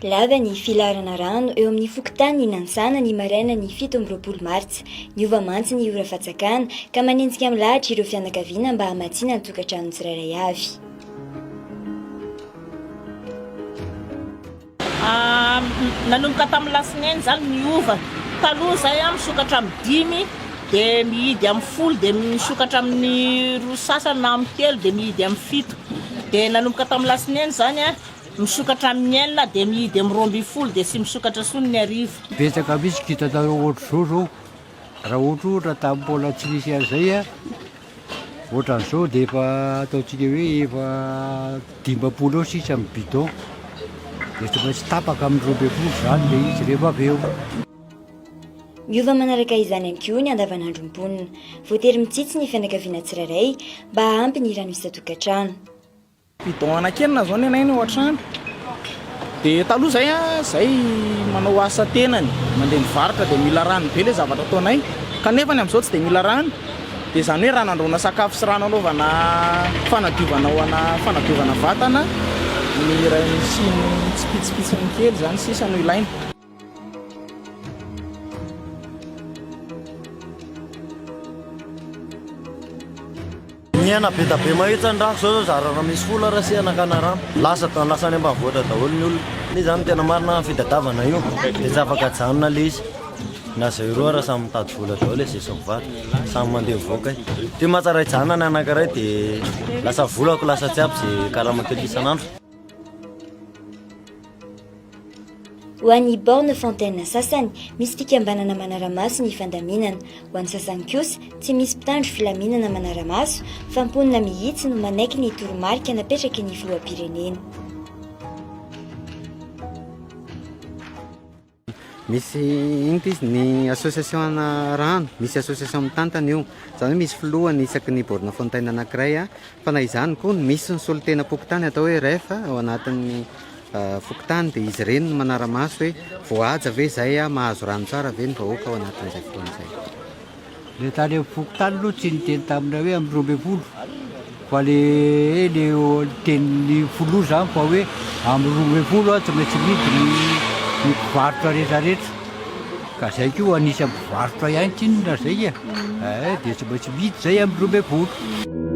Lava ny filaharana rano eo amin'ny fokontany Nansana ny marainan'ny 27 martsa. Niova mantsy ny ora fatsakana ka manenjika milahatra ireo fianakaviana mba hamatsiana ny tokantranony tsirairay avy. Nanomboka tamin'ny latsinainy izany niova. Taloha izay misokatra amin'ny dimy dia mihidy amin'ny folo dia misokatra amin'ny roa sasany na amin'ny telo dia mihidy amin'ny fito. Dia nanomboka tamin'ny latsinainy izany misokatra amin'ny enina dia mihidy amin'ny 12 dia tsy misokatra intsony ny hariva. Betsaka mihitsy kitatao ohatr'izao zao, raha ohatra ohatra tamin'ny mbola tsy nisy an'izay a, ohatran'izao dia efa ataontsika hoe efa 50 eo sisa amin'ny bidon, dia tsy maintsy tapaka amin'ny 12 izany ilay izy rehefa avy eo. Miova manaraka izany ihany koa ny andavanandron'ny mponina. Voatery mitsitsy ny fianakaviana tsirairay mba hahampy ny rano isan-tokantrano. Bidon anankenina zao ny anay ny ao an-trano. Dia taloha zay an, zay manao asa tenany, mandeha mivarotra dia mila rano be ilay zavatra ataonay. Kanefa ny amin'izao tsy dia mila rano. Dia izany hoe rano andrahoana sakafo sy rano anaovana fanadiovana ho ana fanadiovana vatana ny iray sy ny tsipitsipitsiny kely izany sisa no ilaina. Mihena be da be mahitsy ny rano zao zao zara raha misy folo ara sy anakana rano. Lasa lasa any ambanivohitra daholo ny olona. Ilay zany tena marina fitadiavana io dia tsy afaka ajanona ilay izy. Na zay roa ara samy mitady vola daholo e, zay sy mivady. Samy mandeha mivoaka e. Ty mantsy raha hijanona ny anankiray dia lasa volako lasa tsy ampy zay karama kely isan'andro. Ho an'ny borne fontaine sasany, misy fikambanana manara-maso ny fandaminana. Ho an'ny sasany kosa, tsy misy mpitandro filaminana manara-maso fa mponina mihitsy no manaiky ny toromarika napetraky ny filoham-pirenena. Misy ino ty izy ny association ana rano, misy association mitantana io, izany hoe misy filohany isaky ny borne fontaine anankiray fa na izany koa misy ny solontenam-pokontany atao hoe ref ao anatin'ny fokontany dia izy ireny no manara-maso hoe voahaja ve izay, mahazo rano tsara ve ny vahoaka ao anatin'izay fotoana izay. Le tany amin'ny fokontany aloha tsy niteny taminay hoe amin'ny 12 fa le le tenin'ny filoha zany fa hoe amin'ny 12 tsy maintsy mihidy ny ny mpivarotra rehetra rehetra ka zay koa anisan'ny mpivarotra ihany tsinona zay e, eh dia tsy maintsy mihidy zay amin'ny 12.